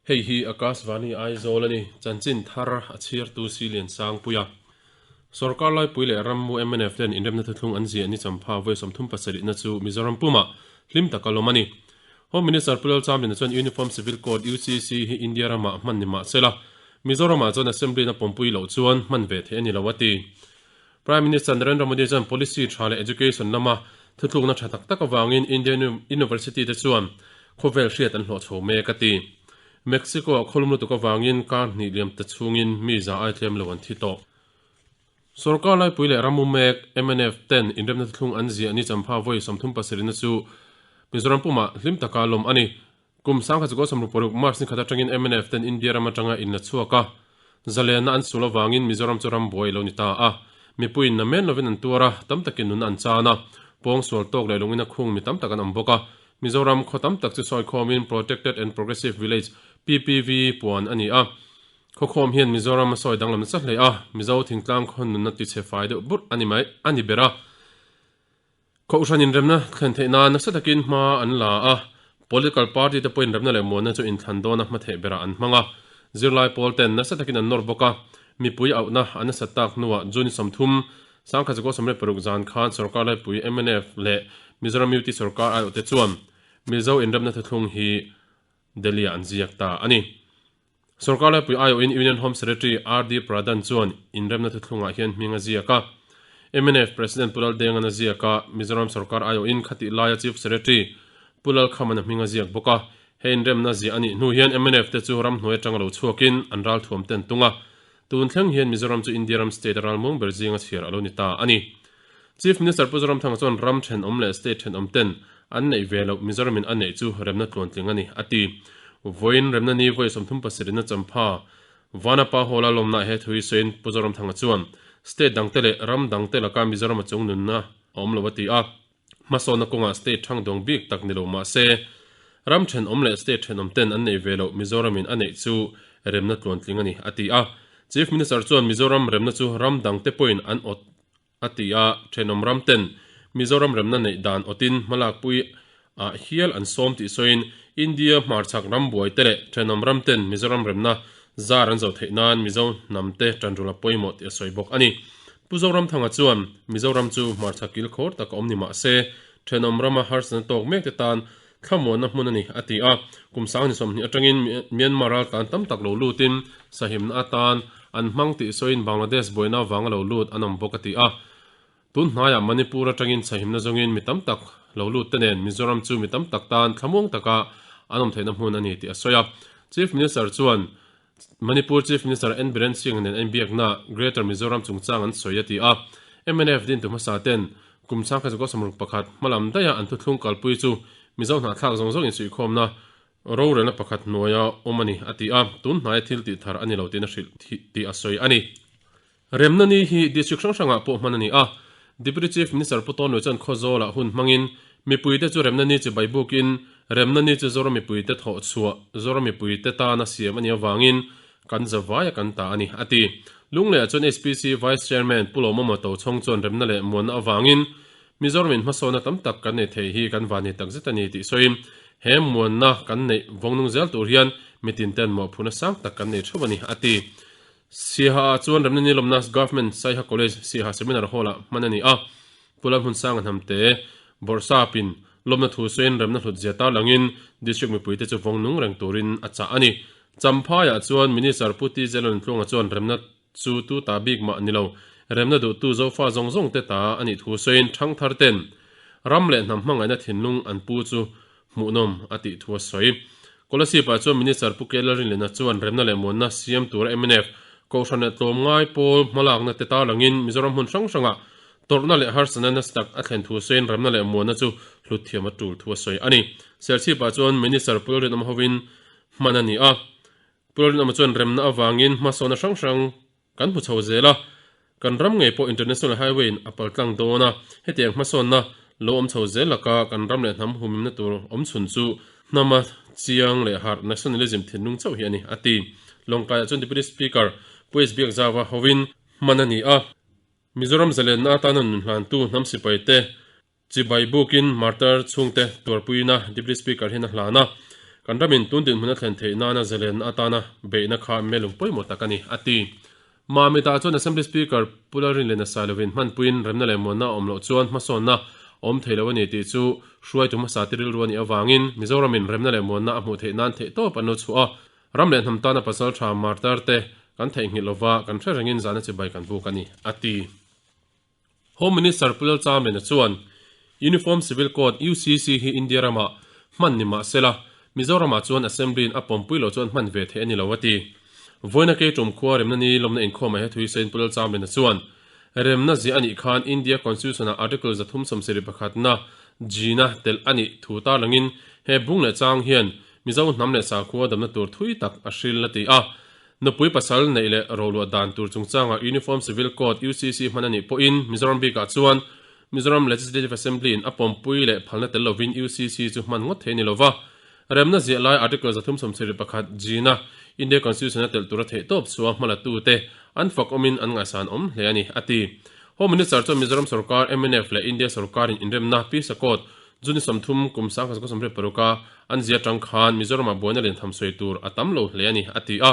Hei hi Akashvani Aizawl a ni, chanchin thar a chhiartu Silian Sangpuia. Sorkar laipui leh rammu mnf ten inremna thuthlung an ziah ni champha vawi 37 na chu Mizoram pumah hlim taka lawm a ni. Home Minister Pu Lalchamlina chuan Uniform Civil Code, UCC, hi India ramah hman ni mah sela, Mizoramah chuan Assembly-in a pawmpui loh chuan hman ve theih a ni lo a ti. Prime Minister Narendra Modi chuan policy tha leh education lama thutlukna tha tak tak avangin Indian University te chuan khawvel hriat an hlawh chho mek a ti. Mexico-ah khawlum lutuk avangin kar hnih liam ta chhungin mi za ai tlem lo an thi tawh. Sorkar laipui leh rammu mek mnf ten inremna thuthlung an ziah ni champha vawi 37 na chu Mizoram pumah hlim taka lawm a ni. Kum 1966 March ni khat atangin mnf ten India ram atanga in la chhuak a, zalenna an sul avangin Mizoram chu ram buai lo ni ta a. Mipuiin na men lovin an tuar a, tam takin nun an chan a, pawng sual tawk leh lungin a khung mi tam tak an awm bawk a. Mizoram khaw tam tak chu sawi khawmin Protected and Progressive Village, PPV, puan a ni a. Khawkhawm hian Mizoram a sawi danglam nasa hle a, Mizo thingtlang khaw nunna tichhe fai deuh burh a ni mai a ni ber a. Kohhran inremna thlen theih nan nasa takin hma an la a, political party te pawh inremna leh muanna chu inthlan dawna hma theih berah an hmang a, zirlai pawl ten nasa takin an nawr bawk a, mipui auhna an nasat tak hnuah June 30, 1996 zan khan sorkar laipui mnf leh Mizoram UT sorkar aiawhte chuan Mizo inremna thuthlung hi Delhi-ah an ziak ta a ni. Sorkar laipui aiawhin Union Home Secretary RD Pradhan chuan inremna thuthlungah hian hming a ziak a. Mnf President Pu Laldenga'n a ziak a, Mizoram sorkar aiawhin khatih laia Chief Secretary Pu Lalkhama'n a hming a ziak bawk a. He inremna ziah a nih hnu hian mnf te chu ramhnuai atanga lo chhuakin an ralthuam ten tung a. Tun thleng hian Mizoram chu India ram state a ralmuang ber zinga chhiar a lo ni ta a ni. Chief Minister Pu Zoramthanga chuan ram thenawm leh state thenawm ten an neih ve loh Mizoramin a neih chu remna tluantling a ni, a ti. Vawiin remna ni vawi 37 na champha Vanapa Hall-a lawmnaah he thu hi sawiin Pu Zoramthanga chuan state dangte leh ram dangte laka Mizoram a chung nunna a awm lo a ti a. Hmasawnna kawngah state thang dawng bik tak ni lo mah se, ram thenawm leh state thenawm ten an neih ve loh Mizoramin a neih chu remna tluantling a ni, a ti a. Chief Minister chuan Mizoram remna chu ram dangte pawhin an awt a ti a, thenawm ram ten Mizoram remna neih dan awtin hmalakpui ah hial an sawm tih sawiin India hmarchhak ram buai te leh thenawm ram ten Mizoram remna zar an zo theih nan Mizo hnam te tanrul a pawimawh tih a sawi bawk a ni. Pu Zoramthanga chuan Mizoram chu hmarchhak kil khawr tak a awm ni mah se thenawm rama harsatna tawk mek te tan thlamuanna hmun a ni a ti a, kum 20 atangin Myanmar raltlan tam tak lo lutin sahimna atan an hmang tih sawiin Bangladesh buaina avanga lo lut an awm bawk a ti a. Tun hnaiah Manipur atangin sahimna zawngin mi tam tak lo lut te nen Mizoram chu mi tam tak tan thlamuang taka an awm theihna hmun a ni tih a sawi a. Chief Minister chuan Manipur Chief Minister N Biren Singh nen an inbiakna Greater Mizoram chungchang an sawi a ti a. Mnf dintu hmasa ten kum 1961 hmalam daiha an thuthlung kalpui chu Mizo hnahthlak zawng zawng insuihkhawmna rorelna pakhat hnuaia awm a ni a ti a, tun hnaia thil tih thar a ni lo tiin a hrilh tih a sawi a ni. Remna ni hi District hrang hrangah pawh hman a ni a, Deputy Chief Minister Pu Tawnluai chuan Khawzawlah hun hmangin mipuite chu Remna ni chi baibukin Remna ni chu Zoram mipuite thawh chhuah, Zoram mipuite tana siam a nih avangin kan zavaia kan ta a ni, a ti. Lungleiah chuan HPC Vice Chairman Pu Lawmawma Tochhawng chuan remna leh muanna avangin Mizoramin hmasawnna tam tak kan nei thei hi kan vanni takzet a ni tih sawiin he muanna kan neih vawngnung zel tur hian mitin ten mawhphurhna sang tak kan nei theuh a ni, a ti. Siaha ah chuan Remna Nilawmna Government Saiha College Siaha Seminar Hall ah hman a ni a, Pu Lalhmunsanga Hnamte Bawrhsapin lawmna thu sawiin remna hlut zia tarlangin District mipuite chu vawng nung reng turin a chah a ni. Champhaiah chuan Minister Pu T Zelawntluanga chuan remna chu tu ta bik mah ni lo, remna duhtu Zofa zawng zawng te ta a nih thu sawiin thangthar ten ram leh hnam hmangaihna thinlung an pu chu hmuhnawm a tih thu a sawi. Kolasib-ah chuan Minister Pu K Lalrinlena chuan remna leh muanna siam tura mnf Kohhran leh tlawmngai pawl hmalakna te tarlangin Mizoram hmun hrang hrangah tawrhna leh harsatna nasa tak a thlen thu sawiin remna leh muanna chu hlut thiam a tul thu a sawi a ni. Serchhip-ah chuan Minister Pu Lalrinawma hovin hman a ni a. Pu Lalrinawma chuan remna avangin hmasawnna hrang hrang Kan hmu chho zel a, kan ram ngei pawh International Highway in a pal tlang dawn a, hetiang hmasawnna lo awm chho zel laka kan ram leh hnam humimna tur awm chhun chu hnama chiang leh harh nationalism thinlung chauh hi a ni, a ti. Lawngtlaiah chuan Deputy Speaker Pu S Biakzauva hovin hman a ni a, Mizoram zalenna atana nun hlantu hnam sipaite, Chibai bukin Martyr chhungte tuarpuina Deputy Speaker hian a hlan a. Kan ramin tun dinhmun a thlen theih nana zalenna atana beihna kha melung pawimawh tak a ni, a ti. Mamitah chuan Assembly Speaker Pu Lalrinliana Sailovin hmanpuiin remna leh muanna a awm loh chuan hmasawnna a awm thei lo a ni tih chu hruaitu hmasa te rilru a nih avangin Mizoramin remna leh muanna a hmuh theih nan theihtawp an lo chhuah a, ram leh hnam tana pasaltha martar te kan theihnghilh lova kan hre rengin zahna chibai kan buk a ni, a ti. Home Minister Pu Lalchamlena chuan Uniform Civil Code, UCC, hi India ramah hman ni mah sela, Mizoramah chuan Assembly-in a pawmpui loh chuan hman ve theih a ni lo a ti. Vawiina Keitum khua remna ni lawmna inkhawmah he thuisain Pu Lalchamlena chuan remna ziah a nih khan India Constitution-ah Article 371-na G-na telh a nih thu tarlangin he bung leh chang hian Mizo hnam leh sakhua damna tur thui tak a hril a ti a. Nupui pasal neih leh roluah dan tur chungchangah Uniform Civil Code, UCC, hman a nih pawhin Mizoram bikah chuan Mizoram Legislative Assembly-in a pawmpui leh phalna tel lovin UCC chu hman ngawt thei a ni lova. Remna ziah lai Article 371 G-na India Constitution-a telh tura theih tawp chhuah hmalatute an fak awmin an ngaihsan awm hle a ni, a ti. Home Minister chuan Mizoram sorkar, mnf leh India sorkarin inremna Peace Accord June 30 kum 1926 a an zia tang khan Mizoramah buaina lian tham sawi tur a tam lo hle a ni, a ti a.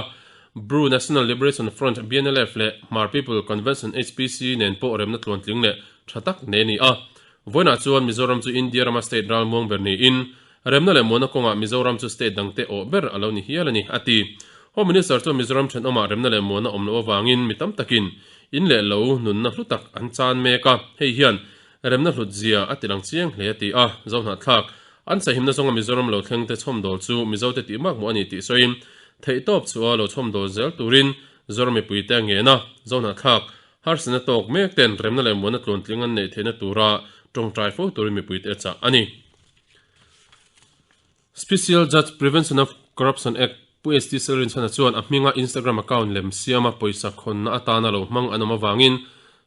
Bru National Liberation Front, BNLF, leh Hmar People Convention, HPC, nen pawh remna tluantling leh tha tak nei a ni a. Vawiinah chuan Mizoram chu India rama state ralmuang ber niin, remna leh muanna kawngah Mizoram chu state dangte awh ber a lo ni hial a ni, a ti. Home Minister chuan Mizoram thenawmah remna leh muanna awm loh avangin mi tam takin in leh lo nunna hlu tak an chan mek a, hei hian Remna hlut zia a ti lang chiang hle a ti a, Zohnahthlak, an sahimna zawnga Mizoram lo thleng te chhawmdawl chu Mizote tih mak mawh a ni tih sawiin, theihtawp chu a lo chhawmdawl zel turin Zoram mipui te a ngen a, Zohnahthlak, harsatna tawk mek ten remna leh muanna tluantling an neih theihna tura tawngtai fo turin mipui te a chah a ni. Special Judge Prevention of Corruption Act Pu ST Selrinchhana chuan a hminga Instagram account lem siama pawisa khawnna atana lo hmang an awm avangin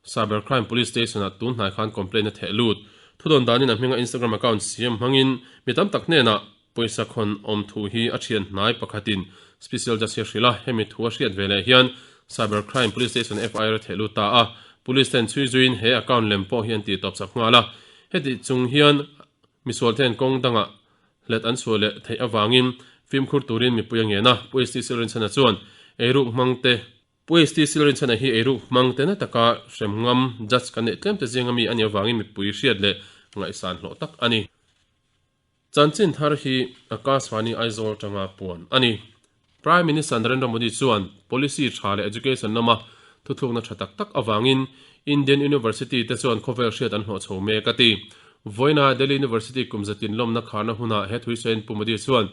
Cyber Crime Police Station-ah tun hnai khan complaint a theh lut. Thudawn danin a hminga Instagram account siam hmangin mi tam tak hnenah pawisa khawn awm thu hi a thian hnai pakhatin Special Judge hi a hrilh a, hemi thu a hriat veleh hian Cyber Crime Police Station FIR a theh lut ta a, Police ten chhui zuiin he account lem pawh hi an tih tawp sak nghal a, heti chung hian misual ten kawng dangah hlet an chhuah leh theih avangin fimkhur turin mipui a ngen a, Pu ST Silrinchhana chuan eiruk hmangte Pu ST Silrinchhana hi eiruk hmangte na taka hrem ngam judge kan neih tlemte zinga mi a nih avangin mipui hriat leh ngaihsan hlawh tak a ni. Chanchin thar hi Akashvani Aizawl tanga puan a ni. Prime Minister Narendra Modi chuan policy tha leh education lama thuthlukna tha tak tak avangin Indian University te chuan khawvel hriat an hlawh chho mek a ti. Vawiina Delhi University kum zatin lawmna kharna hunah he thuisawiin Pu Modi chuan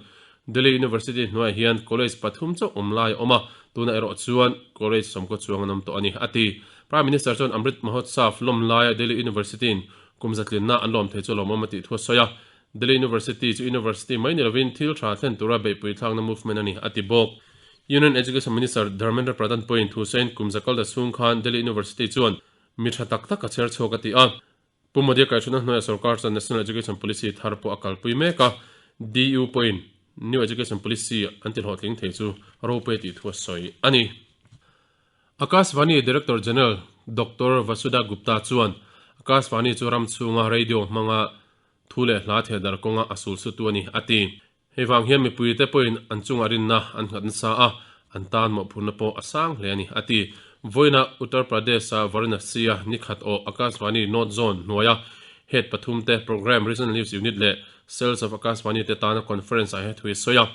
Delhi University hnuaiah hian college pathum chauh awm lai a awm a, tunah erawh chuan college sawmkaw chuang an awm tawh a ni a ti. Prime Minister chuan Amrit Mahotsav lawm laia Delhi University-in kum zatlinna an lawm thei chu lawmawm a tih thu a sawi a. Delhi University chu university mai ni lovin thil tha thlen tura beihpui thlakna movement a ni, a ti bawk. Union Education Minister Dharmendra Pradhan pawhin thu sawiin kum zakal ta chhung khan Delhi University chuan mi tha tak tak a chher chhuak a ti a. Pu Modi-a kaihhruaina hnuaiah sorkar chuan National Education Policy thar pawh a kalpui mek a, DU pawhin New Education Policy an ti hlawhtling thei chu ropui a tih thu a sawi a ni. Akashvani Director General Doctor Vasudha Gupta chuan Akashvani chu ram chhunga radio hmanga Thu leh hla theh dar kawnga a sul sutu a ni, a ti. Hei vang hian mipuite pawhin an chungah rinna an nghat nasa a, an tan mawhphurhna pawh a sang hle a ni, a ti. Vawiina Uttar Pradesh-a Varanasi-a nikhat awh Akashvani North Zone hnuaia Head pathumte Programme Regional News Unit leh Cells of Akashvani te tana conference-ah he thu i sawi a.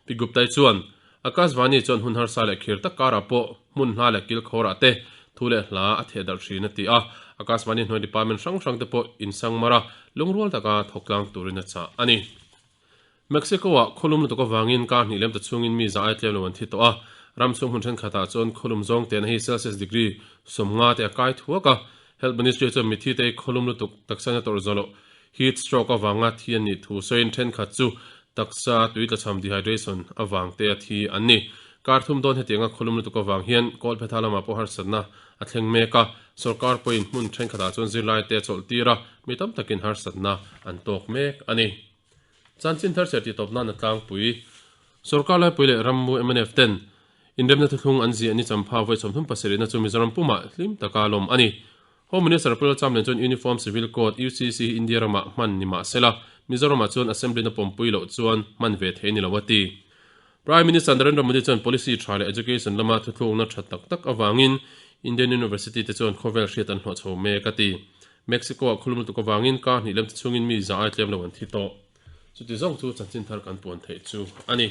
Pi Gupta-i chuan, Akashvani chuan hun harsa leh khir tak karah pawh hmun hla leh kilkhawrah te thu leh hla a theh darh hrin a ti a. Akashvani hnuai department hrang hrang te pawh insangmar a, lungrual taka thawk tlang turin a chah a ni. Mexico-ah khawlum lutuk avangin kar hnih lem ta chhungin mi za ai tlem lo an thi tawh a. Ram chhung hmun thenkhatah chuan khawlum zawng tehna hi Celsius degree 50 te a kai thuak a. Health Ministry chuan mithi te hi khawlum lutuk taksa in a tawrh zawh loh heat stroke avanga thi an nih thu sawiin thenkhat chu Taksa tui tlachham dehydration avang te a thi an ni. Kar thum dawn hetianga khawlum lutuk avang hian Kawlphetha lamah pawh harsatna a thleng mek a, sorkar pawhin hmun thenkhatah chuan zirlai te a chawlh tir a, mi tam takin harsatna an tawk mek a ni. Chanchin thar serh tih tawp nan a tlangpui. Sorkar laipui leh rammu mnf ten inremna thuthlung an ziah ni champha vawi 37 na chu Mizoram pumah hlim taka lawm a ni. Home Minister Pul Chamlian chuan Uniform Civil Code, UCC, hi India ramah hman ni mah sela, Mizoramah chuan Assembly-na pawmpui loh chuan hman ve theih a ni lo a ti. Prime Minister Narendra Modi chuan policy tha leh education lama thuthlukna tha tak tak avangin Indian University te chuan khawvel hriat an hlawh chho mek a ti. Mexico-ah khulum lutuk avangin kar hnih lemte chhungin mi za ai tlem lo an thi tawh. Chuti zawng chu chanchin thar kan puan theih chu a ni.